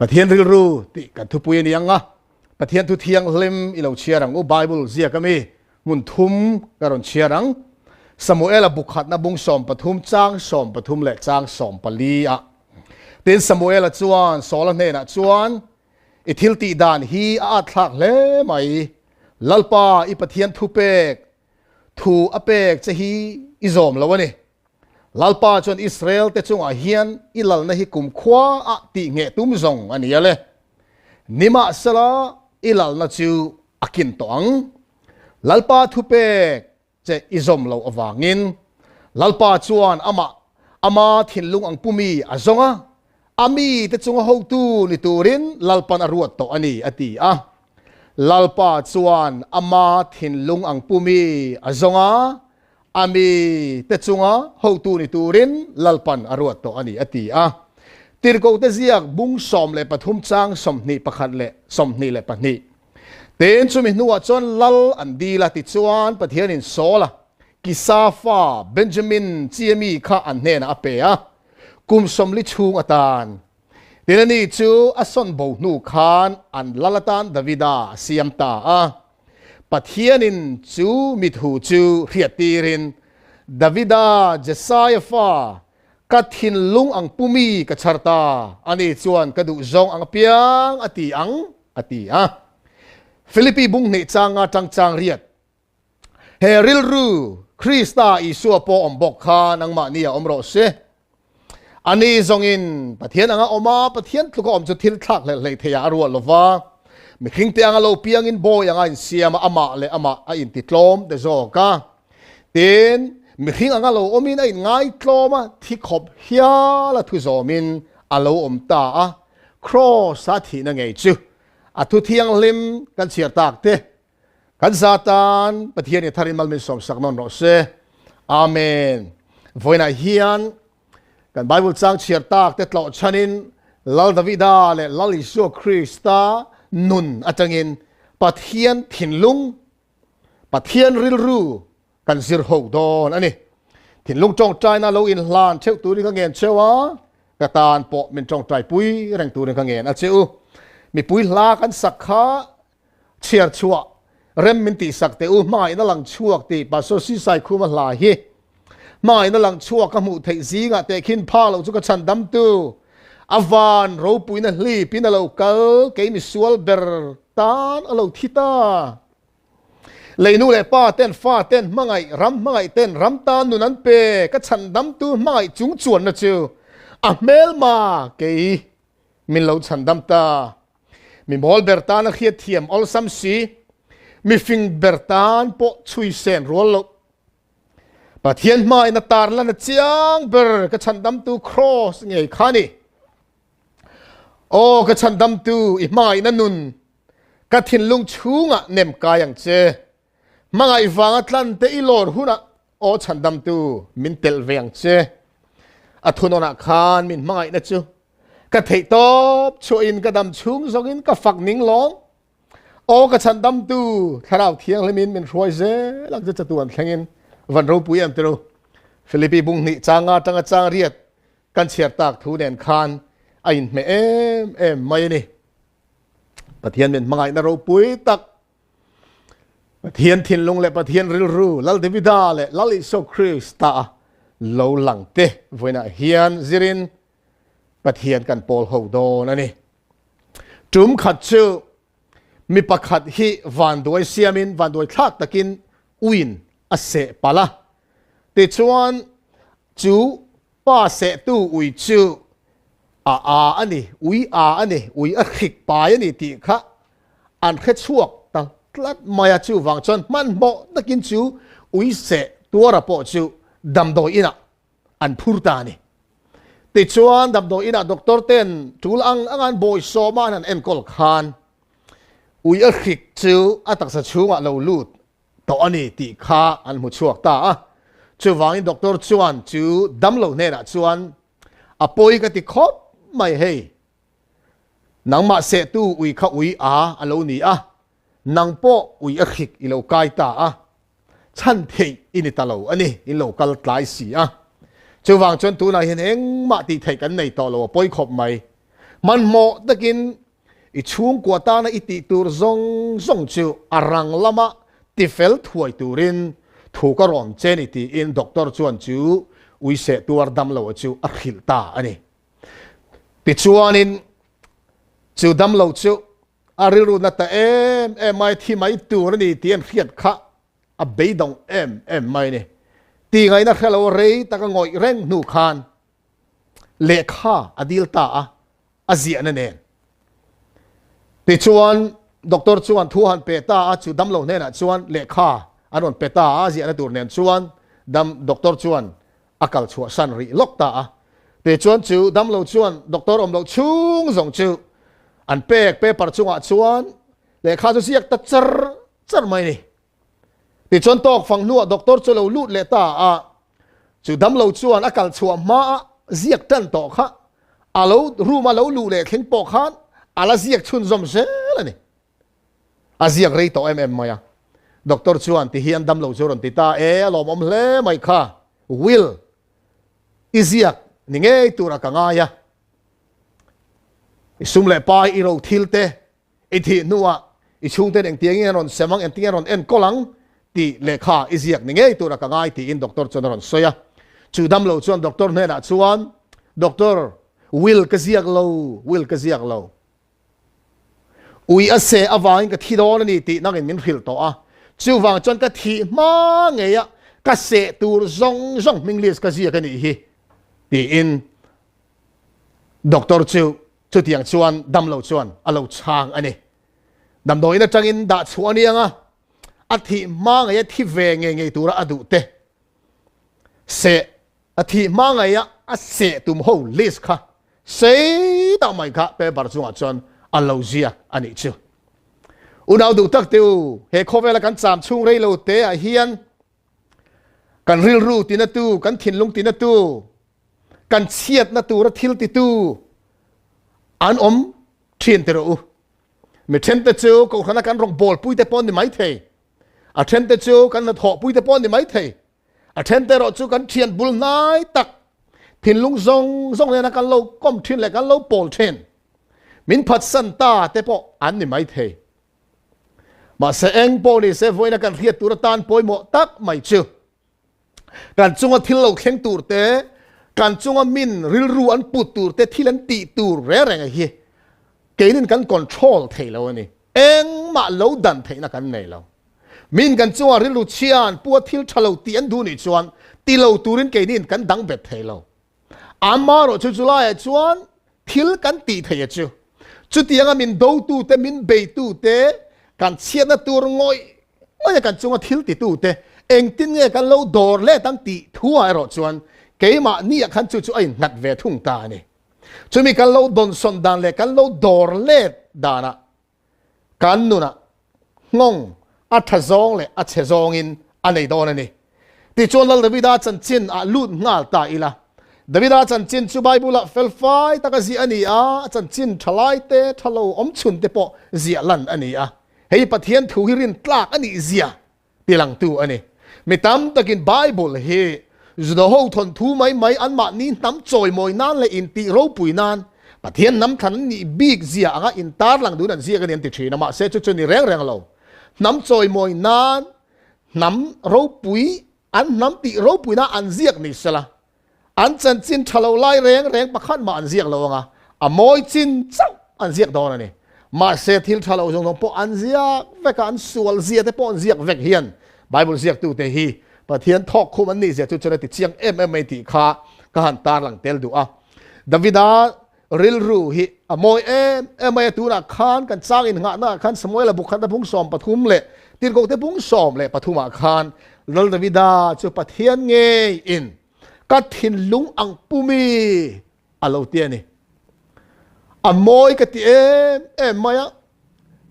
Pathian rilru tih kan thupui a ni ang a, Pathian thu thianghlim i lo chhiar ang u, Bible ziak ami hmun thum ka rawn chhiar ang. Samuela bu khatna bung 13 chang 13 leh chang 14 ah. Tin Samuela chuan Saula hnenah chuan, I thil tih dan hi a at thlak hle mai, Lalpa i Pathian thupek thu a pek che hi i zawm lo a ni. Lalpa chuan Israel te chungah hian i lalna hi kumkhua ah tih ngheh tum zawng a ni a le. Nimahsela i lalna chu a kin tawh ang. Lalpa thupek che i zawm loh avangin Lalpa chuan amah ama thinlung ang pumi a zawng a, a mite chunga hotu ni turin Lalpan a ruat tawh a ni, a ti a. Lalpa chuan ama thinlung ang pumi a zawng a, A mi te chunga hotu ni turin Lalpan a ruat tawh a ni, a ti a. Tirhkohte ziak bung 13 chang 21 leh 22. Tin, chumi hnuah chuan Lal an dil a, tichuan Pathianin Saula, Kisa fa Benjamin chi ami kha an hnenah a pe a, kum 40 chhung atan. Tin, ani chu a sawn bo hnu khan an Lal atan Davida a siam ta a. Pathianin chu mithu chu hriattirin, Davida, Jesaia fa, ka thinlung ang pumi ka chhar ta, ani chuan ka duh zawng ang apiang a ti ang, a ti a. Philippi bung hnih changa tang chang riat. He rilru Krista Isua pawh awm bawk kha nangmahni a awm rawh se. Ani zawngin Pathian anga awm a, Pathian tluka awm chu thil thlak hlelh hlei theiah a ruat lo va. Mihringte anga lo piangin bawi anga insiam a, amah leh amah a intitlawm te zawk a. Tin, mihring anga lo awmin a inngaitlawm a, thi khawp hial a thu zawmin a lo awm ta a. Kraws-a thihna ngei chu a thu thianghlim kan chhiar tak te. Kan za tan Pathian i tharin mal min sawmsak nawn rawh se. Amen. Vawiinah hian kan Bible chang chhiar tak te tlawh chhanin Lal Davida leh Lal Isua Krista nun atangin Pathian thinlung, Pathian rilru kan zir ho dawn a ni. Thinlung tawngtaina lo inhlan theuh turin ka ngen cheu a, ka tan pawh min tawngtaipui reng turin ka ngen a che u. Mipui hla kan sak kha Chhiar chhuah rem min tih sak teh u, hmangaihna lang chhuak tih Pastor Sisai Khuma hla hi hmangaihna lang chhuak ka hmuh theih zingah tehkhin phak loh chu ka chhan damtu a van ropuina hlipin a lo kal kei misual ber tan a lo thi ta. Lei nu leh pa ten fa ten hmangaih ram hmangaih ten ram tan nun an pe ka chhan damtu hmangaih chung chuanna chu a hmelma kei min lo chhan dam ta. Mi mawl ber tan a hriat thiam awlsam si, mi fing ber tan pawh chhui sen rual loh. Pathian hmain a tar lan a chiang ber ka chhandamtu Kraws ngei kha ni. Aw ka chhandamtu i hmangaihna nun ka thinlung chhungah nem kai ang che. Hmangaih vanga tlan te i lawr hunah aw chhandamtu min telh ve ang che. A thunawnah khan min hmangaihna chu Ka theih tawp chhuahin ka dam chhung zawngin ka fak ning lawng. Aw ka chhandamtu Thlarau Thianghlimin min hruai zel ang chu chatuan thlengin van ropui em tiru. Philippi bung hnih changa tanga chang riat kan chhiar tak thu nen khan a inhmeh em em mai a ni. Pathian min hmangaihna ropui tak Pathian thinlung leh Pathian rilru Lal Davida leh Lal Isua Krista lo lang te vawiinah hian zirin Pathian kan pawl ho dawn a ni. Tum khat chu mi pakhat hi vanduai siamin vanduai thlak takin uin a seh palh a. Tichuan chu pa sehtu ui chu a a a ni, ui a a ni, ui a hrik pai a ni tih kha an hre chhuak ta tlat mai a. Chuvang chuan hmanhmawh takin chu ui seh tuara pawh chu damdawi inah an phur ta a ni. Tichuan damdawi inah doctor ten tul ang anga an bawisawm a an han enkawl khan ui a hrik chu a taksa chhungah lo lut tawh a ni tih kha an hmu chhuak ta a. Chuvangin doctor chuan chu damlo hnenah chuan a pawi ka ti khawp mai hei, nangmah sehtu ui kha ui a a lo ni a, nang pawh ui a hrik i lo kai ta a, chhan theih i ni ta lo a ni, in lo kal tlai si a. Chuvang chuan tunah hian engmah tih theih kan nei tawh lo a pawi khawp mai. Hmanhmawh takin i chhungkua tana i tih tur zawng zawng chu a rang lama tifel thuai turin thu ka rawn che ni tiin doctor chuan chu uiseh tuar damlo chu a hrilh ta a ni. Tichuanin chu damlo chu a rilru na ta em em mai, thi mai tur a ni tih an hriat kha a beidawng em em mai a ni. Tih ngaihna hre lo rei taka ngawih reng hnu khan lehkha a dil ta a, a ziahna nen. Tichuan doctor chuan thu han pe ta a, chu damlo hnenah chuan lehkha an rawn pe ta a, a ziahna tur nen chuan dam doctor chuan a kal chhuah san rih lawk ta a. Tichuan chu damlo chuan doctor awm loh chhung zawng chu an pek paper chungah chuan lehkha chu ziak ta char char mai a ni. Tichuan tawk fang hnuah doctor chu lo lut leh ta a, chu damlo chuan a kal chhuah hma a ziak tan tawh kha a lo room a lo luh leh thleng pawh khan a la ziak chhunzawm zel a ni. A ziak rei tawh em em mai a. Doctor chuan ti hian damlo chu a rawn ti ta, E, a lawmawm hle mai kha, Will, i ziak ni ngei tura ka ngai a, i sum leh pai i ro thil te I thih hnuah i chhungten engtiangin an rawn sem ang, engtiangin an rawn enkawl ang tih lehkha i ziak ni ngei tura ka ngai tiin doctor chuan a rawn sawi a. Chu damlo chuan doctor hnenah chuan, Doctor, will ka ziak lo, will ka ziak lo. Ui a seh avangin ka thi dawn a ni tih nangin min hrilh tawh a. Chuvang chuan ka thih hma ngeia ka seh tur zawng zawng hming list ka ziak a nih hi tiin doctor chu Chutiang chuan damlo chuan a lo chhang a ni. Damdawiin atangin dah chhuah a niang a, a thih hma ngei a thi ve ngei ngei tura a duh te seh, a thih hma ngei a a seh tum ho list kha sei tak mai kha paper chungah chuan a lo ziak a nih chu. Unau duh tak te u, he khawvela kan cham chhung rei lo te ah hian kan rilru tina tu, kan thinlung tina tu, kan chhiatna tura thil titu an awm thin ti rawh u. Mi thente chu kohhrana kan rawng bawlpui te pawh ni mai thei. A thente chu kan hnathawhpui te pawh ni mai thei. A thente erawh chu kan thian bul hnai tak thinlung zawng zawng nena kan lo kawm thin leh kan lo pawl thin. Min phatsan ta te pawh an ni mai thei. Mahse eng pawh ni se vawiina kan hriat tur atan pawimawh tak mai chu Kan chunga thil lo thleng tur te, kan chunga min rilru an put tur te, thil an tih tur reng reng hi keinin kan control thei lo a ni. Engmah lo dan theihna kan nei lo. Min kan chunga rilru chhian pua thil tha lo tih an duh nih chuan ti lo turin keinin kan dang bet thei lo. Amaherawh chu chulaiah chuan thil kan tih theih a chu. Chutianga min dotute, min beitute, kan chhiatna tur ngawih ngawih a kan chunga thil titute engtin nge kan lo dawr let ang tih thuah erawh chuan keimahniah khan chu chu a innghat ve thung ta a ni. Chumi kan lo dawnsawn dan leh kan lo dawr let danah Kan nunah nghawng a tha zawng leh a chhe zawngin a nei dawn a ni. Tichuan Lal Davida chanchin ah lut nghal ta ila. Davida chanchin chu Bible-ah felfai taka ziah a ni a, a chanchin tha lai te, tha lo awm chhun te pawh ziah lan a ni a. Hei Pathian thu hi rin tlak a nih zia tilangtu a ni. Mi tam takin Bible hi Judaho thawnthu mai mai anmahni hnam chawimawi nan leh intih ropui nan Pathian hnam thlan an nih bik zia anga intarlang duhin an ziak a ni an ti thin a, mahse chu chu ni reng reng lo. Hnam chawimawi nan hnam ropui an hnam tih ropuina an ziak ni sela An chanchin tha lo lai reng reng pakhat mah an ziak lo ang a, a mawi chin chauh an ziak dawn a ni. Mahse thil tha lo zawng zawng pawh an ziak vek a, an sual zia te pawh an ziak vek hian Bible ziaktute hi Pathian thawk khum an nih zia chu chuan a ti chiang em em mai tih kha ka han tarlang tel duh a. Davida rilru hi a mawi em em mai a, tunah khan kan chang innghahna ah khan Samuela bu khatna bung 13 leh Tirhkohte bung 13 ah khan Lal Davida chu Pathian ngeiin ka thinlung ang pumi a lo ti a ni. A mawi ka ti em em mai a,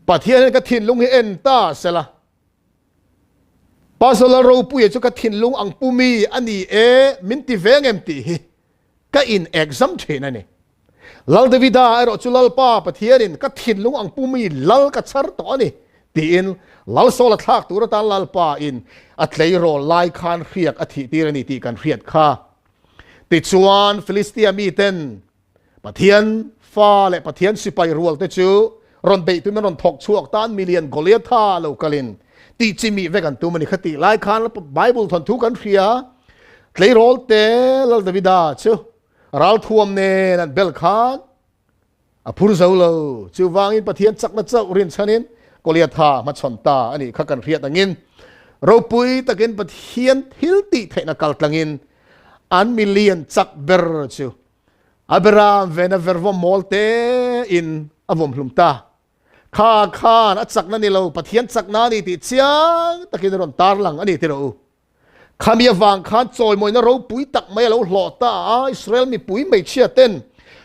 Pathian hian ka thinlung hi en ta sela, Pastor Lalropuia chu ka thinlung ang pumi a ni e min ti ve ngem tih hi ka in exam thin a ni. Lal Davida erawh chu Lalpa Pathianin ka thinlung ang pumi lal ka chhar tawh a ni tiin Lal Saul a thlak tur atan Lalpa in a tleirawl lai khan hriak a thih tir a ni tih kan hriat kha. Tichuan Filistia miten Pathian fa leh Pathian sipai rual te chu rawn beih tumin rawn thawk chhuak tan milian Goliatha lo kalin tih chimih vek an tum a ni. Khatih lai khan Bible thawnthu kan hria, tleirawl te Lal Davida chu ralthuam nen an bel khan a phur zo lo. Chuvangin Pathian chakna chauh rinchhanin Goliatha hmachhawn ta a nih kha kan hriat angin ropui takin Pathian thil tih theihna kaltlangin an milian chak ber chu Abraham vena vervawm mawl te in a vawm hlum ta. Kha khan a chakna ni lo, Pathian chakna a ni tih chiang takin a rawn tarlang a ni ti rawh u. Khami avang khan chawimawina ropui tak mai a lo hlawh ta a, Israel mipui hmeichhia ten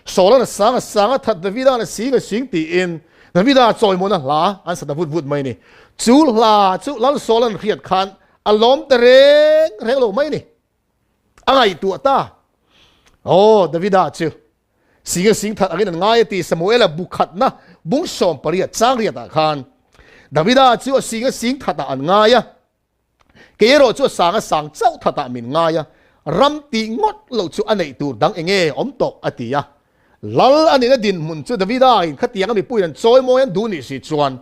Saul-an a sang a sang a that Davida-an a sing a sing tiin Davida chawimawina hla an sa ta vut vut mai a ni. Chu hla chu Lal Saul-an hriat khan a lawm ta reng reng lo mai a ni. A ngaihtuah ta. Aw, Davida chu sing a sing that angin an ngai a ti. Samuela bu khatna bung 18 chang riatah khan Davida chu a sing a sing thatah an ngai a, kei erawh chu a sang a sang chauh thatah min ngai a, ram tih ngawt lo chu a neih tur dang enge awm tawh a ti a. Lal a nihna dinhmun chu Davida in khatiang a mipuiin an chawi mawi an duh nih si chuan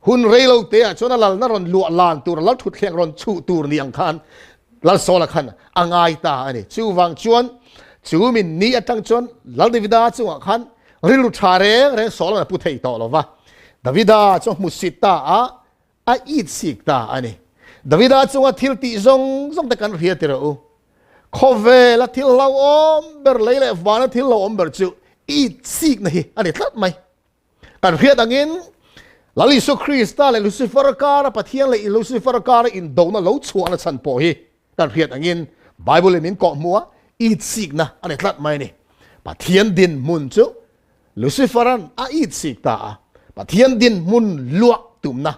hun rei lo te ah chuan a lalna rawn luah lan tur, lal thutthleng rawn chhuh tur ni ang khan Lal Saula khan a ngai ta a ni. Chuvang chuan chu min ni atang chuan Lal Davida chungah khan rilru tha reng reng Saula'n a pu thei tawh lo va, Davida chu a hmusit ta a, a itsik ta a ni. Davida chunga thil tih zawng zawng te kan hria ti rawh u. Khawvela thil hlauhawm ber lei leh vana thil hlauhawm ber chu itsikna hi a ni tlat mai. Kan hriat angin Lal Isua Krista leh Lucifer kara Pathian leh Lucifer kara indona lo chhuahna chhan pawh hi kan hriat angin Bible in min kawhhmuh a, itsikna a ni tlat mai a ni. Pathian dinhmun chu Lucifer-a'n a itsik ta a, Pathian dinhmun luah tumna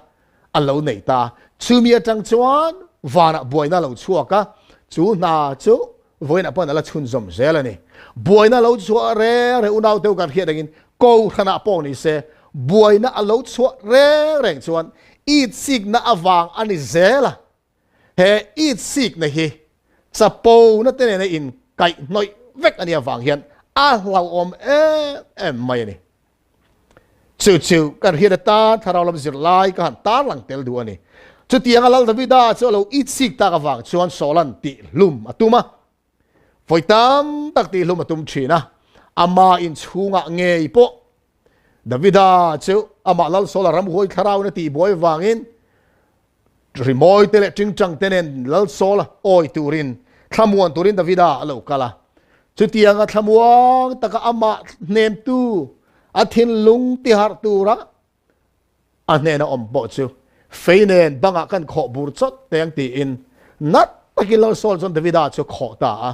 a lo nei ta. Chumi atang chuan vanah buaina a lo chhuak a, chu hna chu vawiinah pawhin a la chhunzawm zel a ni. Buaina a lo chhuah reng reng unau teu kan hriat angin Kohhranah pawh ni se, buaina a lo chhuah reng reng chuan itsikna avang a ni zel a. He itsikna hi chapona te nena inkaihhnawih vek a nih avang hian a hlauhawm em em mai a ni. Chu chu kan hriat atan thlarau lam zirlai ka han tarlang tel duh a ni. Chutianga Lal Davida chu a lo itsik tak avang chuan Saula'n tihhlum a tum a. Vawi tam tak tihhlum a tum thin a, ama inchhungah ngei pawh Davida chu amah Lal Saula ramhuai thlarauin a tihbuai avangin Rimawi te leh tingtang te nen Lal Saul awi turin, thlamuan turin Davida a lo kal a. Chutianga thlamuang taka amah hnemtu, a thinlung tiharh tura a hnena awm pawh chu fei nen bangah kan khawh bur chawt teng tiin nat takin Lal Saul chuan Davida chu a khawh ta a.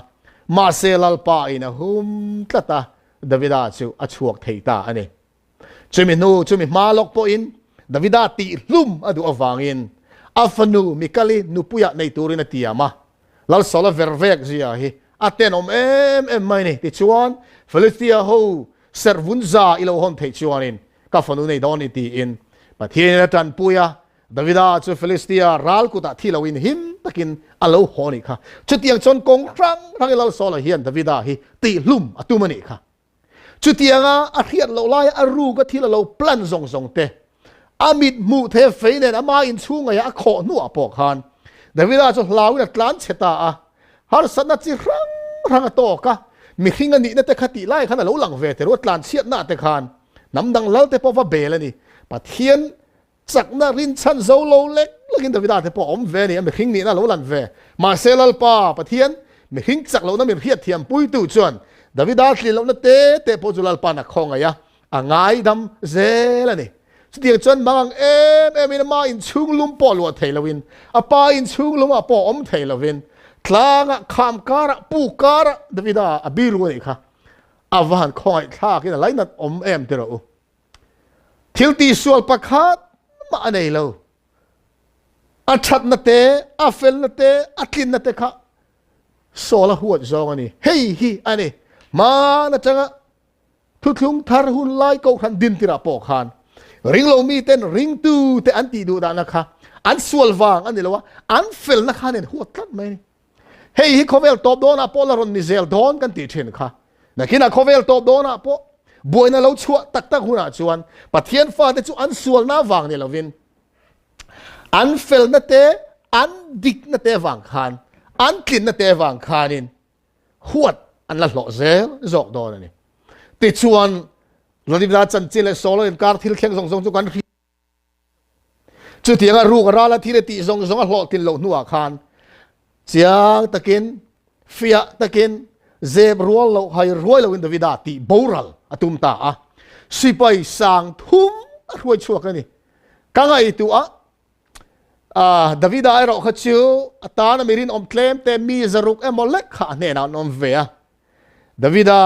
Mahse Lalpa in a hum tlat a, Davida chu a chhuak thei ta a ni. Chumi hnu, chumi hma lawk pawhin Davida tihhlum a duh avangin a fanu Mikali nupuiah nei turin a tiam a. Lal Saula vervek zia hi a tenawm em em mai ni. Tichuan, Philistia ho serhvun za i lo hawn theih chuanin ka fanu nei dawn ni tiin Pathianin a tanpui a. Davida chu Philistia ral kutah thi loin him takin a lo haw a nih kha. Chutiang chuan kawng hrang hrangin Lal Saula hian Davida hi tihhlum a tum a nih kha. Chutianga a hriat loh laia a ruk a thil a lo plan zawng zawng te, a mit hmuh thei a fei nen ama inchhung ngaiah a khawh hnuah pawh khan Davida chu hlauin a tlan chhe ta a, harsatna chi hrang hrang a tawk a, mihring a nihna te kha tih lai khan a lo lang ve te ru, a tlan chhiatna te khan hnam dang lal te pawh va bel a ni. Pathian Chakna rinchhan zo lo lek lekin Davida te pawh a awm ve a ni, a mihring nihna a lo lan ve. Mahse Lalpa, Pathian, mihring chak lohna min hriatthiam puitu chuan Davida tlin lohna te te pawh chu Lalpa'n a khawngaih a, a ngaidam zel a ni. Chutiang chuan mang ang em emin ama inchhung lum pawh luah thei loin, a pa inchhung lumah pawh awm thei lovin, tlangah, kham karah, puk karah Davida a biru a nih kha. A va han khawngaih thlakin a lainat awm em ti rawh u. Thil tihsual pakhat mah a nei lo. A thatna te, a felna te, a tlinna te kha Saul a huat zawng a ni. Hei hi a ni. Hman atanga thuthlung thar hun lai kohhran din tirah pawh khan ringlo miten ringtu te an tih duh dahna kha an sual vang a ni lo a, an felna khan in huat tlat mai a ni. Hei hi khawvel tawp dawnah pawh la rawn ni zel dawn kan tih thin kha. Nakinah khawvel tawp dawnah pawh. Buaina lo chhuah tak tak hunah chuan Pathian fate chu an sualna vang ni lovin an felna te, an dikna te vang khan, an tlinna te vang khanin huat an la hlawh zel zawk dawn a ni. Tichuan, Lalibda chanchin leh Saul inkar thil thleng zawng zawng chu kan hria. Chutianga ruk a ral a thil a tih zawng zawng a hlawhtlin loh hnuah khan chiang takin, fiah takin, zep rual loh, hai ruai loin Davida tih boral a tum ta a. Sipai sang thum a hruai chhuak a ni. Ka ngaihtuah a, Davida erawh kha chu a tana mi rinawm tlem te mi zaruk emaw lek kha a hnenah an awm ve a. Davida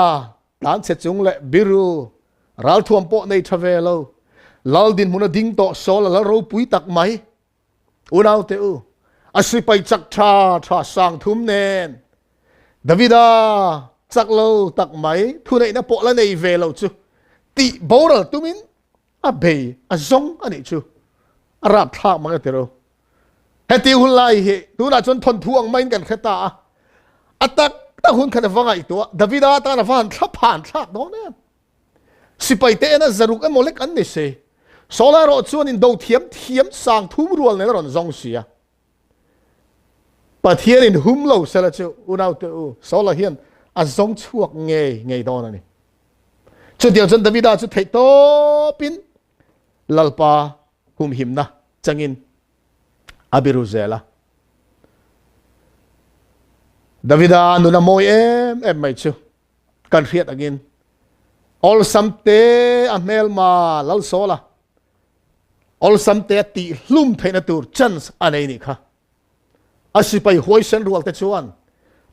Tlanchhe chung leh biru ralthuam pawh nei tha ve lo, lal dinhmun a ding tawh Saul a lal ropui tak mai. Unaute u, a sipai chak tha tha sang thum nen Davida chak lo tak mai thuneihna pawh la nei ve lo chu tih boral tumin a bei a zawng a nih chu a rapthlak mang e tiro. Heti hun lai hi tunah chuan thawnthu ang maiin kan hre ta a, a tak tak hun khat a va ngaihtuah Davida tan a va han thla phan thlak dawn em. Sipai te ena zaruk emaw lek an ni si. Saul erawh chuan indo thiam thiam sang thum rual nen a rawn zawng si a. Pathian in hum lo sela chu unaute u Saula hian a zawng chhuak ngei ngei dawn a ni. Chutiang chuan Davida chu theih tawpin Lalpa humhimna changin a biru zel a. Davida nun a mawi em em mai chu kan hriat angin awlsam te a hmelma Lal Sawla awlsam te a tih hlum theihna tur chance a nei nih kha. A sipai huaisen rual te chuan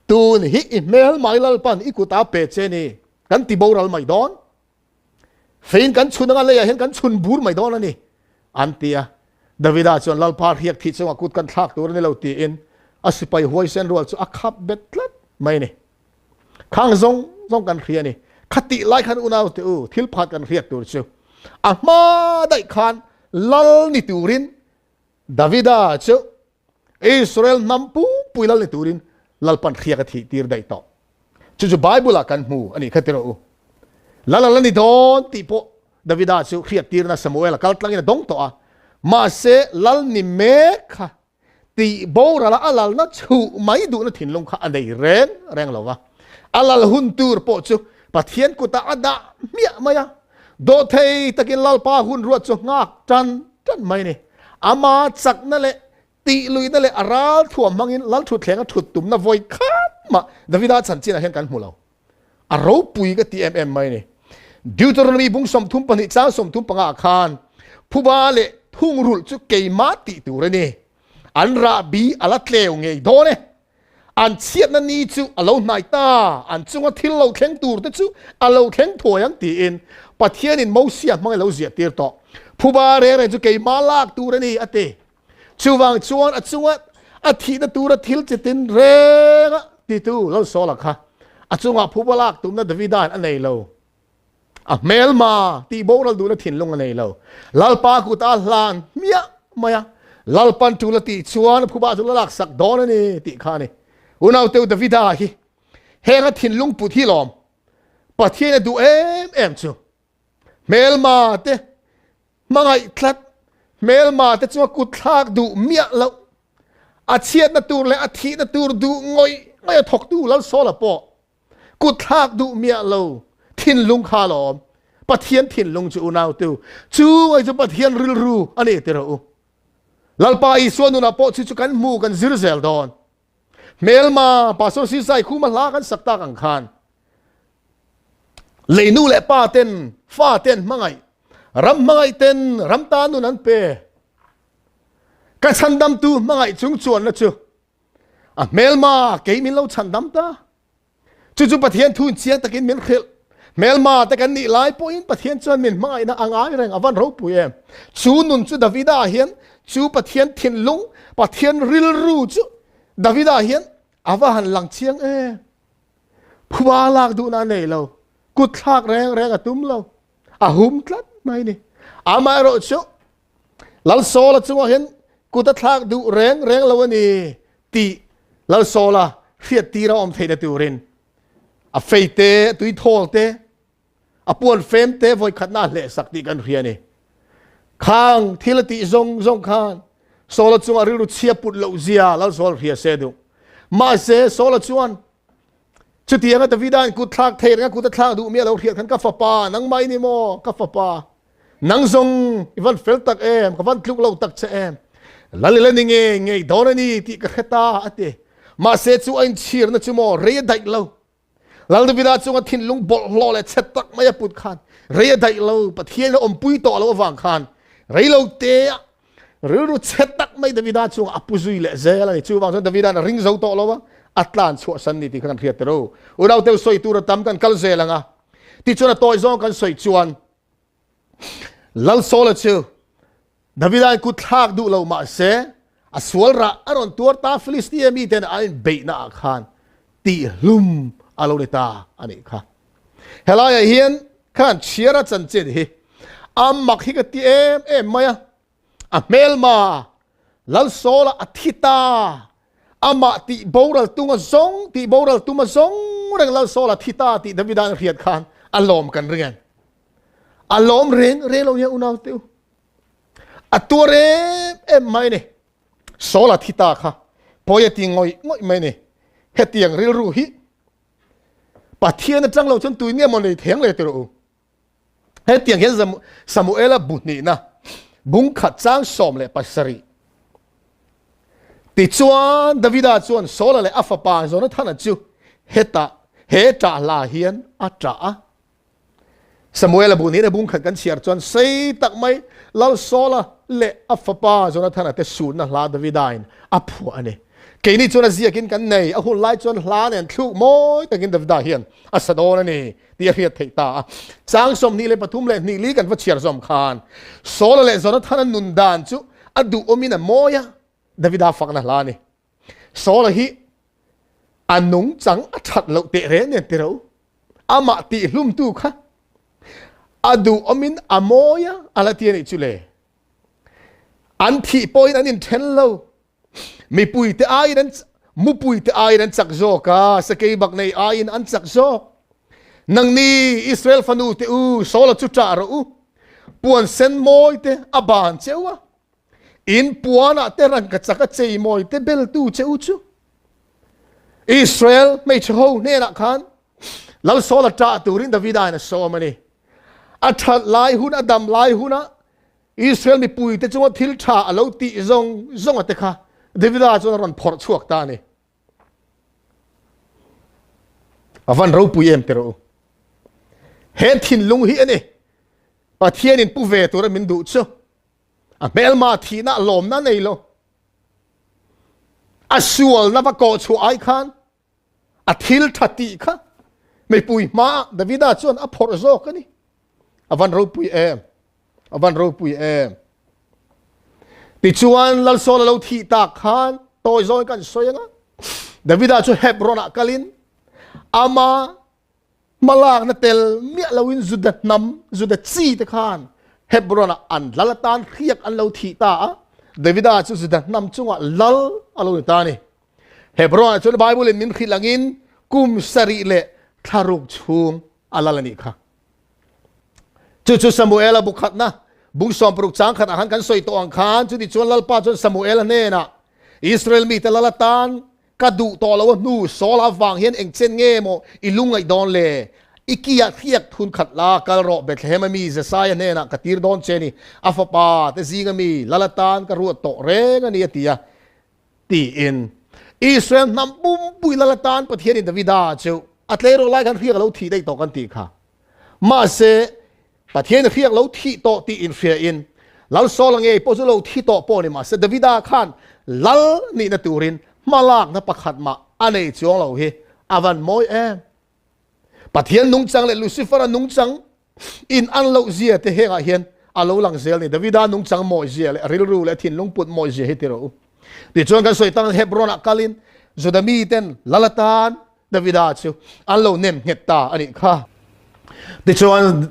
tun hi i hmelma i Lalpan i kut a pe che ni kan ti boral mai dawn. Fein kan chhun anga leiah hian kan chhun bur mai dawn a ni, an ti a. Davida chuan Lalpa hriak thih chungah kut kan thlak tur a ni lo tiin a sipai huaisen rual chu a khap bet tlat mai a ni. Khang zawng zawng kan hria a ni. Khatih lai khan unau te u, thil pakhat kan hriat tur chu a hma daih khan lal ni turin Davida chu Israel hnam pumpui lal ni turin Lalpan hriak a thih tir daih tawh. Chu chu Bible ah kan hmu a nih kha tirh u. Lal a la ni dawn tih pawh Davida chu hriat tirna Samuel a kal tlangin a dawng tawh a. Mahse lal ni mek kha tih boral a a lalna chhuh mai duhna thinlung kha a nei reng reng lo va. A lal hun tur pawh chu Pathian kutah a dah hmiah mai a. Dawhthei takin Lalpa hun ruat chu nghak tan tan mai a ni. Ama chakna leh tih luihna leh a ral thuam hmangin lal thutthleng a thut tumna vawi khat mah Davida chanchinah hian kan hmu lo. A ropui ka ti em em mai a ni. Deuteronomy bung 32 chang 35 ah khan phuba leh thungrulh chu keimah tih tur a ni. An rahbi a la tleu ngei dawn e. An chhiatna ni chu a lo hnai ta, an chunga thil lo thleng tur te chu a lo thleng thuai ang tiin Pathianin Mosia hmang a lo ziah tir tawh. Phuba reng reng chu keimah lak tur a ni, a ti. Chuvang chuan a chunga a thihna tura thil chitin renga titu Lalsawla kha a chungah phuba lak tumna Davida'n a nei lo. A hmelma tih boral duhna thinlung a nei lo. Lalpa kut a hlan hmiah mai a, Lalpan tul a tih chuan a phuba chu la laksak dawn a ni tih kha a ni. Unauteu Davida hi heng a thinlung put hi lawm Pathian a duh em em chu. Hmelma te hmangaih tlat, hmelma te chunga kut thlak duh miah loh, a chhiatna tur leh a thihna tur duh ngawih ngawih a thawktu Lalsawla pawh Kut thlak duh miah lo thinlung kha lawm. Pathian thinlung chu unautu chu ngai chu Pathian rilru a ni ti rawh u. Lalpa Isua nunah pawh chu chu kan hmu kan zir zel dawn. Hmelma Pastor Sisai khuma hla kan sak tak ang khan lei nu leh pa ten fa ten hmangaih ram hmangaih ten ram ta nun an pe ka chhandamtu hmangaih chung chuanna chu A hmelma kei min lo chhandam ta. Chu chu Pathian thu in chiang takin min hrilh. Hmelma te kan nih lai pawhin Pathian chuan min hmangaihna a ngai reng a van ropui em. Chu nun chu Davida hian chu Pathian thinlung, Pathian rilru chu Davida hian a va han lang chiang em. Phuba lak duhna a nei lo. Kut thlak reng reng a tum lo. A hum tlat mai ni. Amaherawh chu Lalsawla chungah hian kut a thlak duh reng reng lo a ni tih Lalsawla hriattir a awm theihna turin a fei te, a tuithawl te, A puan fem te vawi khatna a hleh sak tih kan hria a ni. Khang thil a tih zawng zawng khan Saula chungah rilru chhia put loh zia Lalsawl hria se duh. Mahse Saula chuan chutianga Davida in kut thlak thei renga kut a thlak duh mi a lo hriat khan ka fapa nangmah i ni maw ka fapa nang zawng i van fel tak em ka van tluk lo tak che em Lal ila ni ngei ngei dawn a ni tih ka hre ta a ti. Mahse chu a inchhirna chu maw rei a daih lo. Lal Davida chunga thinlung bawlhhlawh leh chhe tak mai a put khan rei a daih lo, Pathian a awmpui tawh loh avang khan rei lo te a rilru chhe tak mai Davida chunga a pu zui leh zel a ni. Chuvang chuan Davida'n a ring zo tawh lo a, a tlan chhuah san ni tih kha kan hriat ta ro. Unaute sawi tur a tam kan kal zel ang a, tichuan a tawi zawng kan sawi chuan Lal Saula chu Davida'n kut thlak duh lo mah se a sual rah a rawn tuar ta Filistia miten an inbeihna ah khan tihhlum a lo ni ta a nih kha. Helaiah hian khan chhiara chanchin hi a mak hi ka ti em em mai a, a hmelma Lal Saula a thi ta, amah tih boral tunga zawng tih boral tuma zawng reng Lal Saula thi ta tih Davida'n a hriat khan a lawm kan ring em? A lawm reng reng lo nia unau te u. A tuar em em mai ni. Saul a thi ta kha pawi a ti ngawih ngawih mai ni. Hetiang rilru hi Pathian atang lo chuan tuin nge maw nei theng le tirh u. Hetiang hian Samuela bu hnihna bung khat chang 17. Tichuan Davida chuan Saula leh a fapa Jonathana chu hetah he ṭah hla hian a ṭah a. Samuela bu hnihna bung khat kan chhiar chuan sei tak mai Lal Saula leh a fapa Jonathana te sunna hla Davidain a phuah a ni. Keini chuan a ziakin kan nei, a hun lai chuan hla nen thluk mawi takin Davida hian a sa dawn a ni tih a hriat theih ta a. Chang 23 leh hnih li kan va chhiar zawm khan Saula leh Jonathana nun dan chu a duhawmin a mawi a, Davida fakna hla a ni. Saula hi a nungchang a that loh teh reng nen ti ro. Amah tihhlumtu kha a duhawmin a mawi a, a la ti a nih chu le. An thih pawhin an inthen lo. Mipuite aiin an mupuite aiin an chak zawk a, sakei bak nei aiin an chak zawk. Nangni Israel fanu te u, Saula chu ṭah rawh u. Puan sen mawi te a ban cheu a, In puanah te rangkachak a cheimawi te beltu che u chu Israel hmeichhe ho hnenah khan Lal Saula ṭah turin Davida in a sawm a ni. A ṭhat lai hun, a dam lai hunah Israel mipuite chunga thil ṭha a lo tih zawng zawnga te kha Davida chuan a rawn phawrh chhuak ta a ni. A van ropui em tirh u. He thinlung hi a ni Pathianin pu ve tura min duh chu. A hmelma thihna lawmna nei lo. A sualna va kawh chhuah ai khan a thil tha tih kha mipui hmaah Davida chuan a phawrh zawk a ni. A van ropui em! A van ropui em! Tichuan Lal Saul a lo thih tak khan tawi zawngin kan sawi anga Davida chu Hebron-ah kalin ama Hmalakna tel miah loin Juda hnam, Juda chi te khan Hebron-ah an lal atan hriak an lo thih ta a, Davida chu Juda hnam chungah lal a lo ni ta a ni. Hebron-ah chuan Bible-in min hrilh angin kum sarih leh thlaruk chhung a lal a nih kha. Chu chu Samuela bu khatna bung 60 chang khatah khan kan sawi tawh ang khan, chuti chuan Lalpa chuan Samuela hnenah Israel mite lal atan Ka duh tawh lo a hnu Saul avang hian eng chen nge maw i lungngaih dawn le? I kiah hriak thun khat la, kal rawh Bethlehem a mi Jesaia hnenah ka tir dawn che ni, a fapa te zinga mi lal atan ka ruat tawh reng a ni a ti a tiin Israel hnam pumpui lal atan Pathianin Davida chu a tleirawl lai khan hriak a lo thih daih tawh kan tih kha. Mahse Pathian hriak lo thih tawh tih inhriain Lal Saula ngei pawh chu lo thi tawh pawh ni mahse Davida khan lal nihna turin hmalakna pakhat mah a nei chuang lo hi a van mawi em. Pathian nungchang leh Lucifer-a nungchang in an loh zia te hengah hian a lo lang zel ni. Davida nungchang mawi zia leh rilru leh thinlung put mawi zia hi ti rawh u. Tichuan kan sawi tang Hebron-ah kalin Juda miten lal atan Davida chu an lo nem nghet ta a nih kha. Tichuan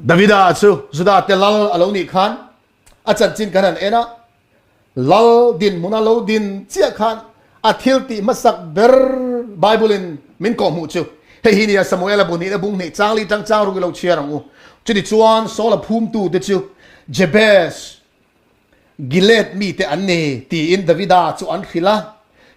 Davida chu Juda te lal a lo nih khan a chanchin kan han en a, lal dinhmun a lo din chiah khan a thil tih hmasak ber Bible in min kawhhmuh chu. Hei hi nia Samuela bu hnihna bung hnih changli tang chang ruk i lo chhiar ang u. Chutichuan Saula phumtute chu Jabez Gilead mite an ni tiin Davida chu an hrilh a.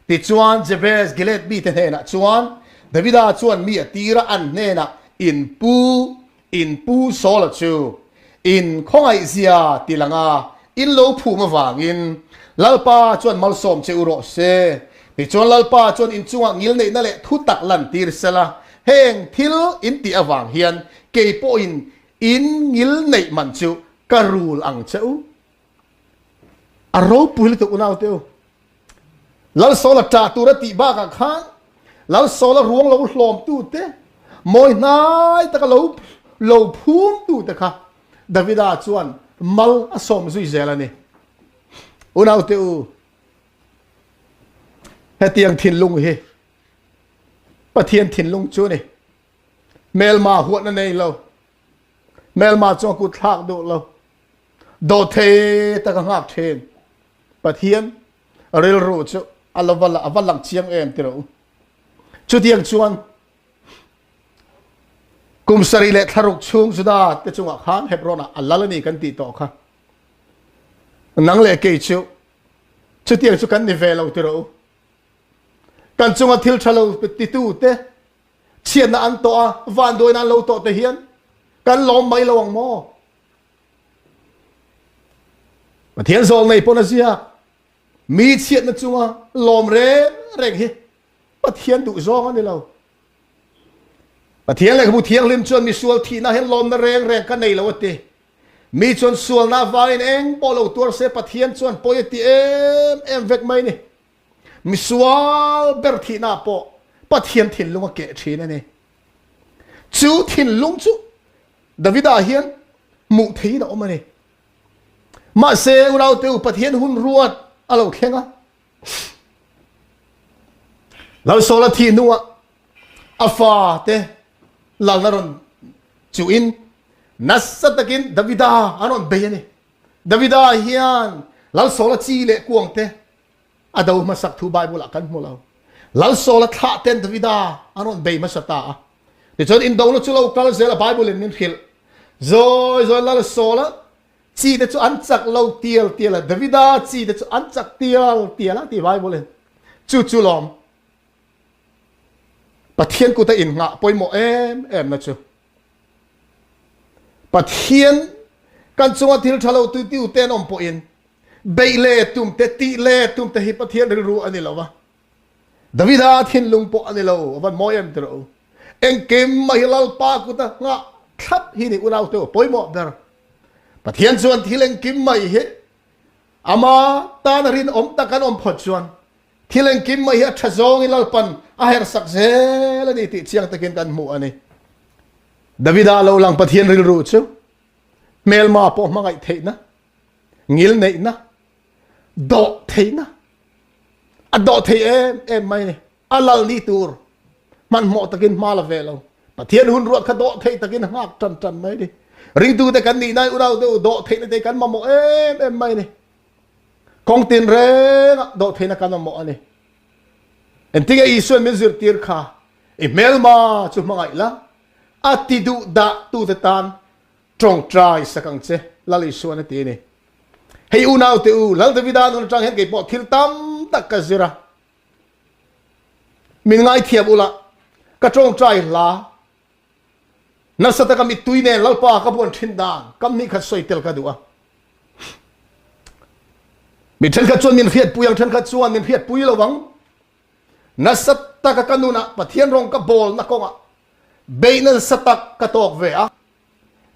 Tichuan Jabez Gilead mite hnenah chuan Davida chuan mi a tir a, an hnenah in pu In pu Saula chu in khawngaihzia ti langa in lo phum avangin Lalpa chuan malsawm che u rawh se. Tichuan Lalpa chuan in chungah ngilneihna leh thu tak lantir sela, heng thil in tih avang hian kei pawhin in ngilneih man chu ka rul ang che u. A ropui lutuk unaute u. Lal Saula ṭah tur a tih bakah khan Lal Saula ruang lo hlawmtute, mawi hnai taka lo lo phumtute kha Davida chuan mal a sawm zui zel a ni. Unaute u, hetiang thinlung hi Pathian thinlung chu a ni. Hmelma huatna nei lo, hmelma chuan kut thlak duh lo, dawhthei taka nghak ṭhin. Pathian rilru chu a lo va a va lang chiang em ti rawh u. Chutiang chuan kum sarih leh thlaruk chhung Juda te chungah khan Hebron-ah a lal a ni kan tih tawh kha. Nang leh kei chu chutiang chu kan ni ve lo ti rawh u. Kan chunga thil tha lo titu te chhiatna an tawh a, vanduaina an lo tawh te hian kan lawm mai lo ang maw? Pathian zawl nei pawn a ziak. Mi chhiatna chunga lawm reng reng hi Pathian duh zawng a ni lo. Pathian lehkhabu thianghlim chuan misual thihna hian lawmna reng reng ka nei lo a ti. Mi chuan sualna avangin eng pawh lo tuar se Pathian chuan pawi a ti em em vek mai ni. Misual ber thihna pawh Pathian thinlung a keh thin a ni. Chu thinlung chu Davida hian hmuh theihin a awm a ni. Mahse, unaute u Pathian hun ruat a lo thleng a. Lalsawla thih hnuah a fate lalna rawn chuhin nasa takin Davida an rawn bei a ni. Davida hian Lalsawla chi leh kuangte A do hmasak thu Bible ah kan hmu lo. Lal Saul a thlah ten Davida an rawn bei hmasa ta a. Tichuan indona chu lo kal zel a Bible in min hrilh. Zawi zawi Lal Saul a chi te chu an chak lo tial tial a, Davida chi te chu an chak tial tial a ti Bible in. Chu chu lawm Pathian kut a inngah pawimawh em em na chu. Pathian kan chunga thil tha lo tu tiu te an awm pawhin Beih le tum te, tih le tum te hi Pathian rilru a ni lo va. Davida thinlung pawh a ni lo, a van mawi em tirh u. Engkim mai hi Lalpa kuta nghah thlap hi ni unau te u, pawimawh ber. Pathian chuan thil engkim mai hi ama tana rinawm tak an awm phawt chuan thil engkim mai hi a tha zawngin Lalpan a hersak zel a ni tih chiang takin kan hmuh a ni. Davida lo lang Pathian rilru chu hmelma pawh hmangaih theihna ngilneihna, dawhtheihna, a dawhthei em em mai ni. A lal ni tur hmanhmawh takin hma la ve lo. Pathian hun ruat kha dawhtheih takin nghak tan tan mai ni. Ringtute kan nih nai unau te u dawhtheihna te kan mamawh em em mai ni. Kawng tin rengah dawhtheihna kan mamawh a ni. Engtinge Isuan min zirtir kha i hmelma chu hmangaih la, a ti duh dah tute tan Tawngtai sak ang che, Lal Isuan a ti a ni. Hei unaute u, Lal Davida nun atang hian kei pawh thil tam tak ka zir a. Min ngaithiam ula, ka tawngtai hla nasa taka mittui nen Lalpa ka buan thin dan kam hnih khat sawi tel ka duh a. Mi thenkhat chuan min hriatpui ang, thenkhat chuan min hriatpui lo ang. Nasa taka ka nunah Pathian rawng ka bawlna kawngah Beihna nasa tak ka tawk ve a,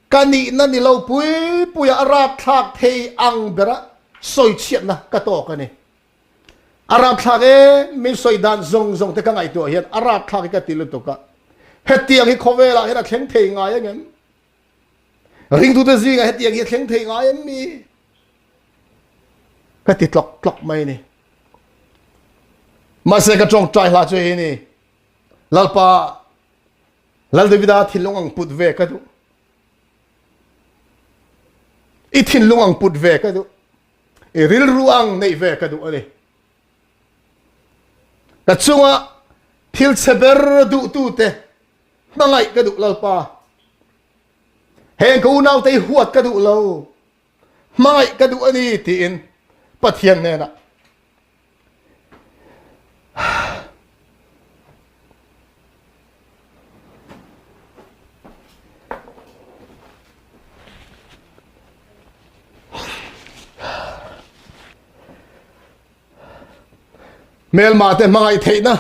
ka nihna ni lo pui puia a rapthlak thei ang bera sawichhiatna ka tawk a ni. A rapthlak em min sawi dan zawng zawng te ka ngaihtuah hian a rapthlak hi ka ti lutuk a, hetiang hi khawvelah hian a thleng thei ngai ang em? Ringtute zingah hetiang hi a thleng thei ngai em mi? Ka ti tlawk tlawk mai a ni. Mahse ka tawngtai hla chu hei ni. Lalpa, Lal Davida thinlung ang put ve ka duh. I thinlung ang put ve ka duh. I rilru ang neih ve ka duh a ni. Ka chunga thil chhe ber duhtute. Hmangaih ka duh Lalpa. Heng ka unaute hi huat ka duh lo. Hmangaih ka duh a ni tiin Pathian hnenah Hmelma te hmangaih theihna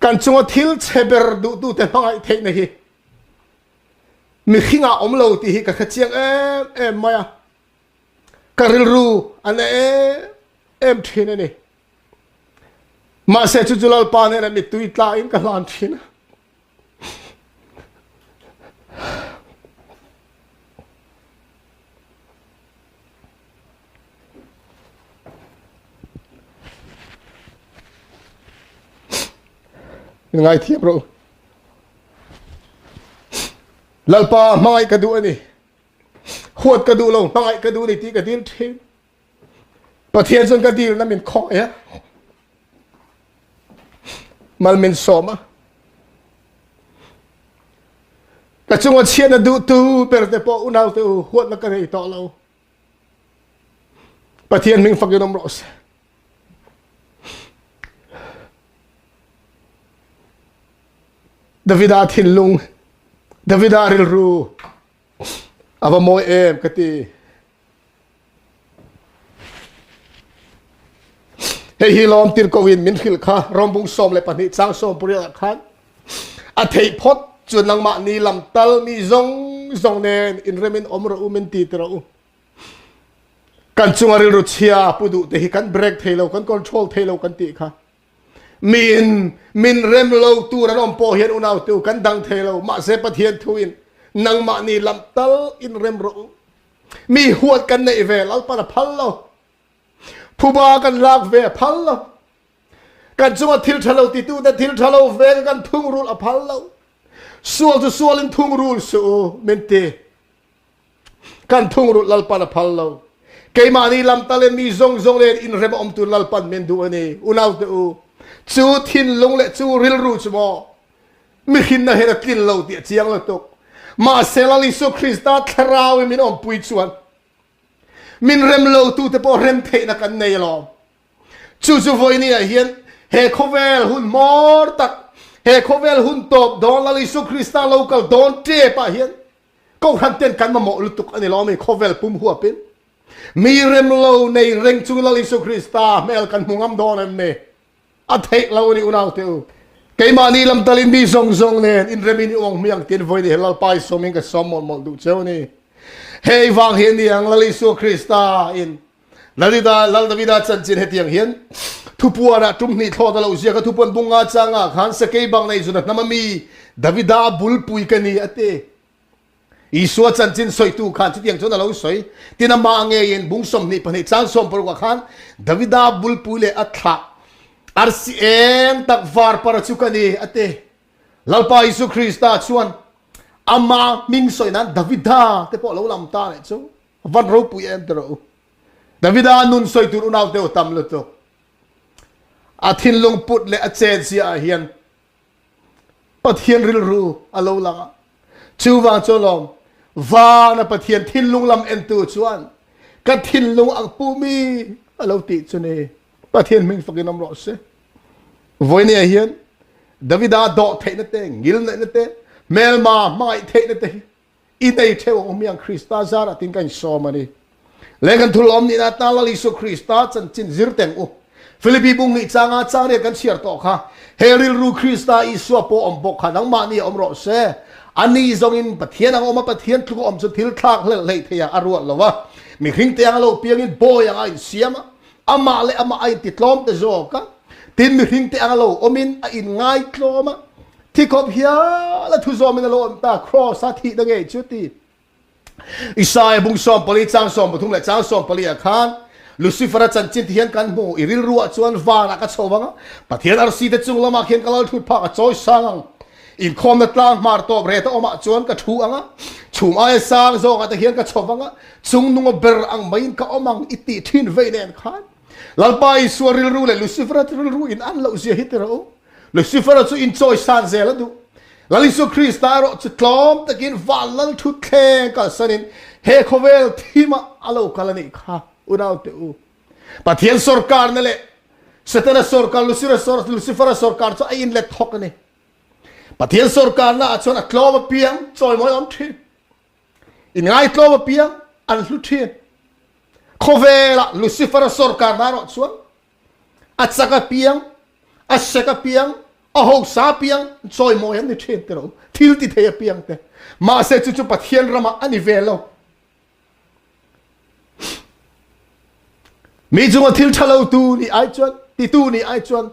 kan chunga thil chhe ber duhtute hmangaih theihna hi mihringah awm lo tih hi ka hre chiang em em mai a. Ka rilru a na em em thin a ni. Mahse chu chu Lalpa nena mittui tlain ka hlan thin a. Min ngaithiam rawh u. Lalpa hmangaih ka duh a ni. Huat ka duh lo, hmangaih ka duh ni tih ka dil thin. Pathian chuan ka dilna min khawngaih a. Mal min sawm a. Ka chunga chhiatna duhtu ber te pawh unaute u huatna ka nei tawh lo. Pathian hming fakin awm rawh se. Davida thinlung, Davida rilru a va mawi em ka ti. Hei hi lawm tirko in min hrilh kha Rombung 12 chang 18 ah khan a theih phawt chu nangmah ni lam tal mi zawng zawng nen inremin awm rawh u min ti ti rawh u. Kan chunga rilru chhia pu duh te hi kan break thei lo kan control thei lo kan tih kha. Miin min rem lo tur an awm pawh hian unau tu kan dang thei lo mahse Pathian thu in nangmah ni lam tal in rem rawh u. Mi huat kan neih ve Lalpan a phal lo. Phuba kan lak ve a phal lo. Kan chunga thil tha lo titu te thil tha lo ve kan thungrul a phal lo. Sual chu sual in thungrul suh u min ti. Kan thungrulh Lalpan a phal lo. Keimahni lamtal in mi zawng zawng nen inrem a awm tur Lalpan min duh a ni. Unaute u, chu thinlung leh chu rilru chu maw mihrinna hian a tlin lo tih a chiang lutuk. Mahse Lal Isua Krista thlarau in min awmpui chuan min rem lotute pawh rem theihna kan nei alawm. Chu chu vawiini ah hian he khawvel hun hmawr tak, he khawvel hun tawp dawn Lal Isua Krista lo kal dawn tep ah hian Kohhran ten kan mamawh lutuk a ni lo mi khawvel pum huapin mi rem lo nei reng chung Lal Isu Krista hmel kan hmu ngam dawn em ni? A theih lo a ni unau te u. Keimahni lamtalin mi zawng zawng nen inremin i uang hmiang tiin vawi ni he Lalpa i sawmin ka sawm mawlh mawlh duh cheu a ni. Hei vang hi a ni ang Lal Isua Krista in Lalida, Lal Davida chanchin hetiang hian thupuanah tum hnih thlawt a lo ziak a, thupuan bung nga changah khan sakei bang nei zuna hnam a mi Davida bulpui ka ni a ti. Isua chanchin sawitu khan chutiang chuan a lo sawi. Tin amah ngeiin bung 22 chang 16 ah khan Davida bulpui leh a thlah arsi eng tak var para chu ka ni a ti. Lalpa Isu Krista chuan ama hming sawi nan Davida te pawh lo lam ta leh chu Van ropui em ti rawh u. Davida nun sawi tur unau te tam lutuk. A thinlung put leh a chet zia ah hian Pathian rilru a lo lang a. Chuvang chu lawm vana Pathian thinlung lam entu chuan ka thinlung ang pu mi a lo tih chu ni. Pathian hming fakin awm rawh se. Vawinia hian Davida dawh theihna te, ngilneihna te, hmelma hmangaih theihna te hi I nei theuh ang awm hian Krista zarah tin ka insawm a ni. Le kan thulawm nihna atan Lal Isua Krista chanchin zir teng u. Philippi bung hnih changa changriat kan chhiar tawh kha, he rilru Krista Isua pawh awm bawk kha nangmahni a awm rawh se. Ani zawngin Pathian ang awm a, Pathian tluk a awm chu thil thlak hlelh hleih thei ah a ruat lo a. Mihring te ang a lo piangin bawi ang a insiam a, amah leh amah a intitlawm te zawk a. Tin, mihring te ang a lo awmin a inngaitlawm a. Thi khawp hial a thu zawmin a lo awm ta, Kraws a thihna ngei chu ti. Isaiah bung 14 chang 13 leh chang 14 ah khan Lucifer-a chanchin ti hian kan hmu, i rilru ah chuan vanah ka chho vang a, Pathian arsi te chung lamah khian ka lal thut phak a chawi sang ang. Inkhawmna tlang hmar tawp ret a awmah chuan ka thu ang a, chhum aia sang zawkah te hian ka chho vang a, chung nunga ber ang maiin ka awm ang i tih thin vei nen khan Lalpa Isua rilru leh Lucifer-a rilru in an loh zia hi ti rawh u. Lucifer-a chu inchawi san zel a duh. Lal Isua Krista erawh chu tlawm takin van lal thutthleng kalsanin he khawvel thimah a lo kal a nih kha unaute u. Pathian sorkarna leh Setana sorkar, Lucifera sorkar chu a inlet thawk a ni. Pathian sorkarna ah chuan a tlawm apiang chawimawi a awm thin. Inngaitlawm apiang an hlu thin. Khawvela Lucifera sorkarna erawh chuan a chak apiang, a sek apiang, a hosa apiang chawimawi an ni thin tiro. Thil ti thei apiang te. Mahse chu chu Pathian ramah a ni ve lo. Mi chunga thil tha lo tu nih ai chuan, titu nih ai chuan,